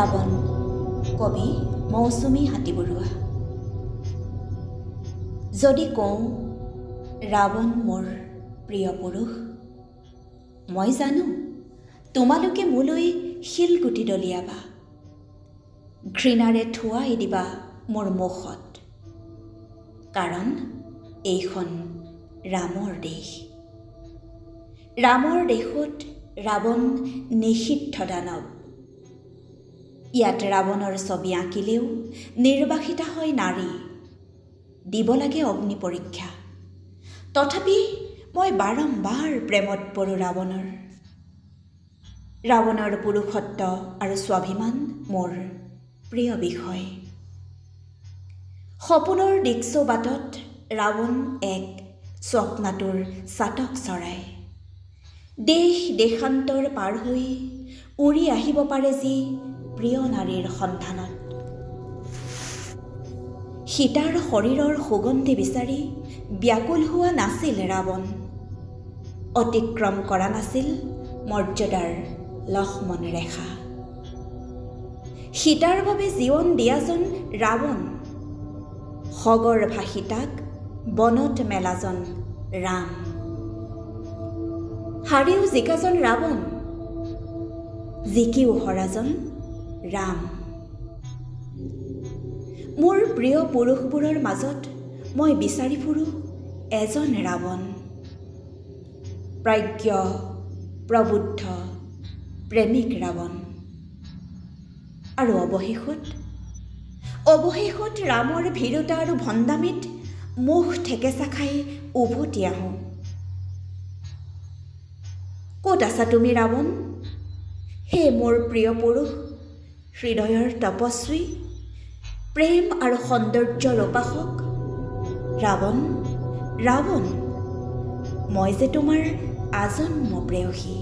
ৰাৱণ, কবি মৌচুমী হাতীবৰুৱা। যদি কওঁ ৰাৱণ মোৰ প্ৰিয় পুৰুষ, মই জানো তোমালোকে মোলৈ শিলগুটি দলিয়াবা, ঘৃণাৰে থুৱাই দিবা মোৰ মুখত, কাৰণ এইখন ৰামৰ দেশ। ৰামৰ দেশত ৰাৱণ নিষিদ্ধ দানৱ। ইয়াত ৰাৱণৰ ছবি আঁকিলেও নিৰ্বাসিতা হয় নাৰী, দিব লাগে অগ্নি পৰীক্ষা। তথাপি মই বাৰম্বাৰ প্ৰেমত পৰোঁ ৰাৱণৰ। ৰাৱণৰ পুৰুষত্ব আৰু স্বাভিমান মোৰ প্ৰিয় বিষয়। সপোনৰ দিকচু বাটত ৰাৱণ এক স্বপ্নাতুৰ চাতক চৰাই, দেশ দেশান্তৰ পাৰ হৈ উৰি আহিব পাৰে যি প্ৰিয় নাৰীৰ সন্ধানত। সীতাৰ শৰীৰৰ সুগন্ধি বিচাৰি ব্যাকুল হোৱা নাছিল ৰাৱণ, অতিক্ৰম কৰা নাছিল মৰ্যাদাৰ লক্ষ্মণ ৰেখা। সীতাৰ বাবে জীৱন দিয়াজন ৰাৱণ, সগৰ্ভা সীতাক বনত মেলাজন ৰাম, হাৰিও জিকাজন ৰাৱণ, জিকিও হৰাজন ৰাম। মোৰ প্ৰিয় পুৰুষবোৰৰ মাজত মই বিচাৰি ফুৰোঁ এজন ৰাৱণ, প্ৰাজ্ঞ প্ৰবুদ্ধ প্ৰেমিক ৰাৱণ। আৰু অৱশেষত ৰামৰ ভীৰুতা আৰু ভণ্ডামিত মুখ থেকেচা খাই উভতি আহোঁ। ক'ত আছা তুমি ৰাৱণ? হে মোৰ প্ৰিয় পুৰুষ, হৃদয়ৰ তপস্বী, প্ৰেম আৰু সৌন্দৰ্যৰ উপাসক ৰাৱণ, ৰাৱণ, মই যে তোমাৰ আজন্ম প্ৰেয়সী।